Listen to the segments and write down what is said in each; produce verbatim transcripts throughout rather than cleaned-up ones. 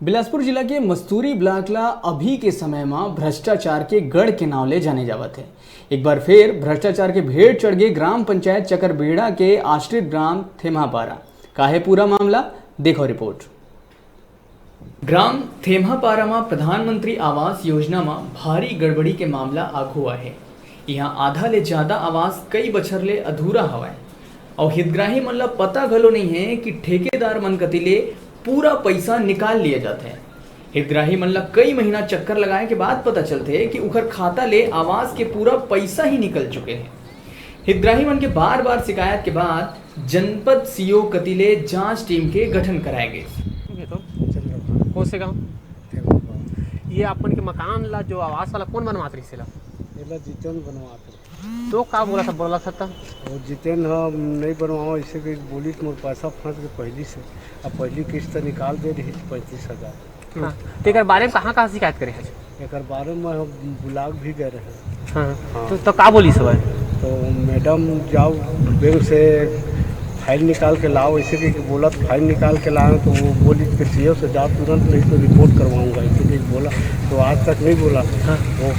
बिलासपुर जिला के मस्तूरी ब्लॉक ला अभी के समय म भ्रष्टाचार के गढ़ के नाव ले जाने जावत हे। एक बार फिर भ्रष्टाचार के भेड़ चढ़ गे ग्राम पंचायत चकरबीड़ा के आश्रित ग्राम थेम्हापारा। का हे पूरा मामला, देखो रिपोर्ट। ग्राम थेम्हापारा म प्रधानमंत्री आवास योजना म भारी गड़बड़ी के मामला आघू आए हे। इहां आधा ले ज्यादा आवास कई बछर ले अधूरा हवय। अउ हितग्राही मन ल पता घलो नइ हे कि ठेकेदार मन कति ले पूरा पइसा निकाल लिये जाथे। हितग्राही मन ल कई महीना चक्कर लगाए के बाद पता चलथे कि उखर खाता ले आवास के पूरा पइसा ही निकल चुके हे। हितग्राही मन के बार-बार शिकायत के बाद जनपद सीओ कति ले जांच टीम के गठन कराए गिस। ये तो कौन से गांव? ये आप मन के मकान ला, जो आवास वाला, कौन बनवात रहिस एला? एला जितेन बनवात रहिस। तो का बोला था, बोला था तब? वो जितेन ह नहीं बनवाओ, इसे कि बोली तो मोर पैसा फंस के पहली से, अब पहली किस्त निकाल दे रही पैंतीस हजार। हाँ, तो एकर बारे में कहाँ कहाँ शिकायत करे है? एकर बारे में हम ब्लॉक भी गए रहे। हाँ, हाँ। तो, तो का बोली सब है? तो मैडम जाओ बैंक से फाइल निकाल के लाओ, ऐसे कि बोला तो फाइल निकाल के लाए, तो वो बोली कि सीओ से जाओ तुरंत, नहीं तो रिपोर्ट करवाऊंगा, ऐसे कि बोला। तो आज तक नहीं बोला। हाँ। वो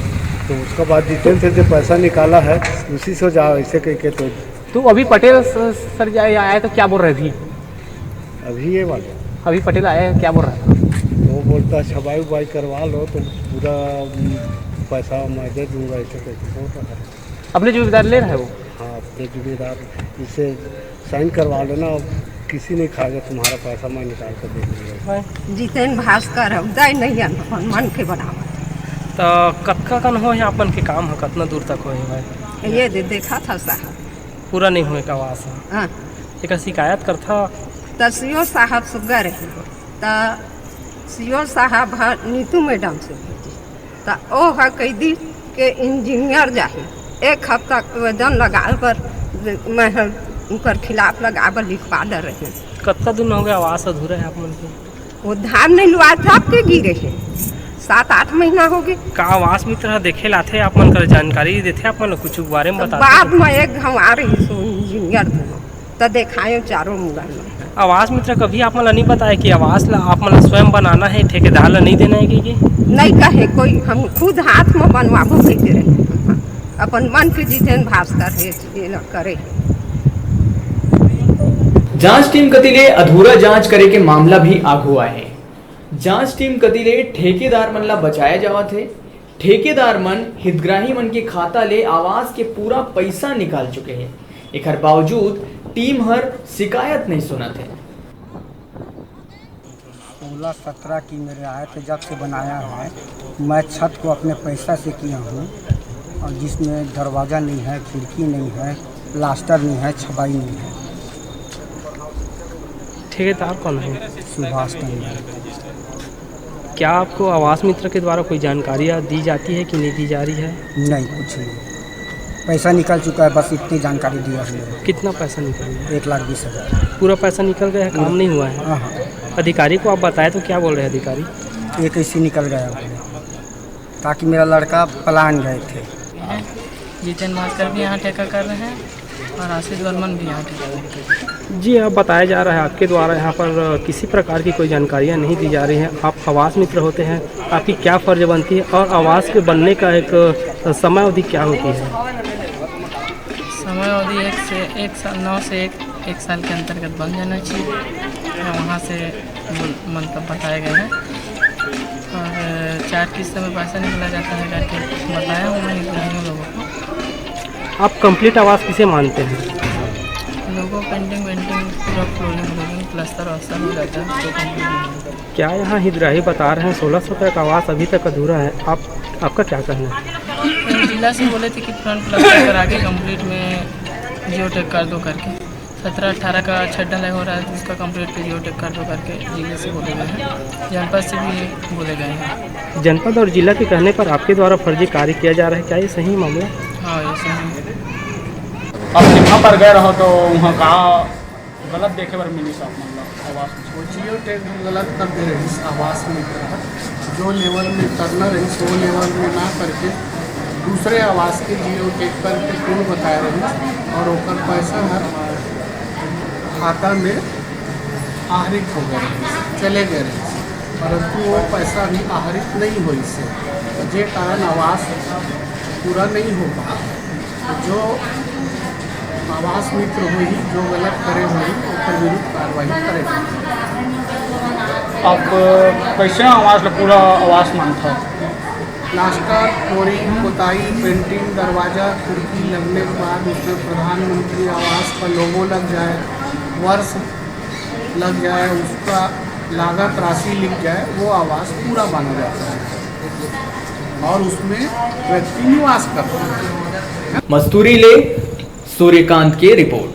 तो उसका बाद जितेंद्र से जो पैसा निकाला है, उसी से जाओ, ऐसे कह के तो तो अभी पटेल स-, सर जाए आए तो क्या बोल रहे थे? अभी ये वाले। अभी पटेल आए हैं, क्या बोल रहे हैं? वो बोलता है छपाई उपाई करवा लो तो पूरा, उम, पैसा मैं दे दूंगा, ऐसे करके बोल रहा है। अपने जिम्मेदार ले रहे हैं वो? हाँ, अपने जिम्मेदार, इसे साइन करवा लेना, अब किसी नहीं खाएगा तुम्हारा पैसा, मैं निकाल कर दे दूंगा। जितेन भास्कर है, उदय नहीं है, अपन मन के बनावत। तो कतका कन हो है अपन के काम है, कतना दूर तक हो है भाई? ये दे, देखा था साहब। पूरा नहीं होए का आवास ह। हाँ। एकर शिकायत करथा। त सीओ साहब सुग्घर रहे, त सीओ साहब ह नीतू मैडम से भेजी, त ओ ह कह दी के इंजीनियर जाही, एक हफ्ता के वेतन लगाए बर मैं ह उनकर खिलाफ लगाए बर लिखवा दे रहे। कतका दिन हो गए आवास अधूरा है आप मन के? वो धान नहीं लुआ था, आपके गिरे हैं, सात आठ महीना हो गए। का आवास मित्र ह देखे लाथे आप मन कर जानकारी देथे आप मन ल कुछ बारे में बता बाद में एक घाव आ रही सो इंजीनियर दोनों, त देखाए चारों मुड़ा में। आवास मित्र कभी आप मन ल नहीं बताए कि आवास ला आप मन ल स्वयं बनाना है, ठेकेदार ला नहीं देना है कि, कि? नहीं कहे कोई, हम खुद हाथ में बनवाबो कह के रहे, अपन मन के जितेन भास्कर है। ये ना करे। जांच टीम कति ले अधूरा जांच करे के मामला भी आघू आए हे। जांच टीम कति ले ठेकेदार मन ला बचाया जावत हे। ठेकेदार मन हितग्राही मन के खाता ले आवास के पूरा पैसा निकाल चुके हे। एखर बावजूद टीम हर शिकायत नहीं सुनत हे। सोलह सत्रह की मेरे आए थे, जब से बनाया है। मैं छत को अपने पैसा से किया हूँ, और जिसमें दरवाज़ा नहीं है, खिड़की नहीं है, प्लास्टर नहीं है, छपाई नहीं है। ठेकेदार कौन है? सुभाष टंडन। क्या आपको आवास मित्र के द्वारा कोई जानकारियाँ दी जाती है कि नहीं दी जा रही है? नहीं, कुछ नहीं। पैसा निकल चुका है, बस इतनी जानकारी दिया हमने। कितना पैसा निकल गया? एक लाख बीस हज़ार। पूरा पैसा निकल गया है, काम पूरा। नहीं हुआ है? हाँ, हाँ। अधिकारी को आप बताए तो क्या बोल रहे हैं अधिकारी? ये कैसे निकल गया बोले, ताकि मेरा लड़का पलायन गए थे। जितेन भास्कर भी यहाँ ठेका कर रहे हैं और आशीष वर्मन भी यहाँ ठेका कर रहे हैं। जी, आप बताया जा रहा है आपके द्वारा यहाँ पर किसी प्रकार की कोई जानकारियाँ नहीं दी जा रही हैं। आप आवास मित्र होते हैं, आपकी क्या फर्ज बनती है और आवास के बनने का एक समय अवधि क्या होती है? समय अवधि एक से, एक साल, नौ से एक, एक साल के अंतर्गत बन जाना चाहिए। और वहाँ से बोल-, मतलब बताए गए हैं। और चार किस्त में पैसा निकला जाता है करके बताया हूँ मैं इन लोगों को। आप कंप्लीट आवास किसे मानते हैं? लोगों को पेंटिंग वेंटिंग, पूरा फ्लोरिंग व्लोरिंग, प्लस्तर वस्तर हो जाता है, तो कंप्लीट नहीं होता। क्या यहाँ हितग्राही बता रहे हैं सोलह सत्रह का आवास अभी तक अधूरा है, आप, आपका क्या कहना है? जिला से बोले थे कि फ्रंट प्लास्टर करा के कंप्लीट में जियो टैग कर दो करके, सत्रह अठारह का छत ढलाई हो रहा है, तो उसका कंप्लीट पे जियो टैग कर दो करके जिले से बोले गए हैं, जनपद से भी बोले गए हैं। जनपद और जिला के कहने पर आपके द्वारा फर्जी कार्य किया जा रहा है, क्या ये सही मामला? हाँ, ये सही है। अब जहाँ पर गए रहो तो वहाँ का गलत देखे बर मिलिस आप मन ला आवास में। वो जियो टैग गलत कर दे रहिस आवास में, जो लेवल में करना रहिस वो लेवल में ना करके दूसरे आवास के जियो टैग करके टूल बताए रहिस और ओकर पैसा हर खाता में आहरित हो गए रहिस, चले गए रहिस। परंतु वो पैसा अभी आहरित नहीं होइस हे, जे कारण आवास पूरा नहीं हो पा। जो आवास मित्र होही, जो गलत करे होही, ओकर विरुद्ध कार्रवाई करे। आप कैसे आवास ला पूरा आवास मानता? प्लास्टर, फ्लोरिंग, पोताई, पेंटिंग, दरवाजा, खिड़की लगने के बाद उसमें प्रधानमंत्री आवास का लोगो लग जाए, वर्ष लग जाए, उसका लागत राशि लिख जाए, वो आवास पूरा माना जाता है और उसमें व्यक्ति निवास करता है। मस्तूरी ले सूर्यकांत के रिपोर्ट।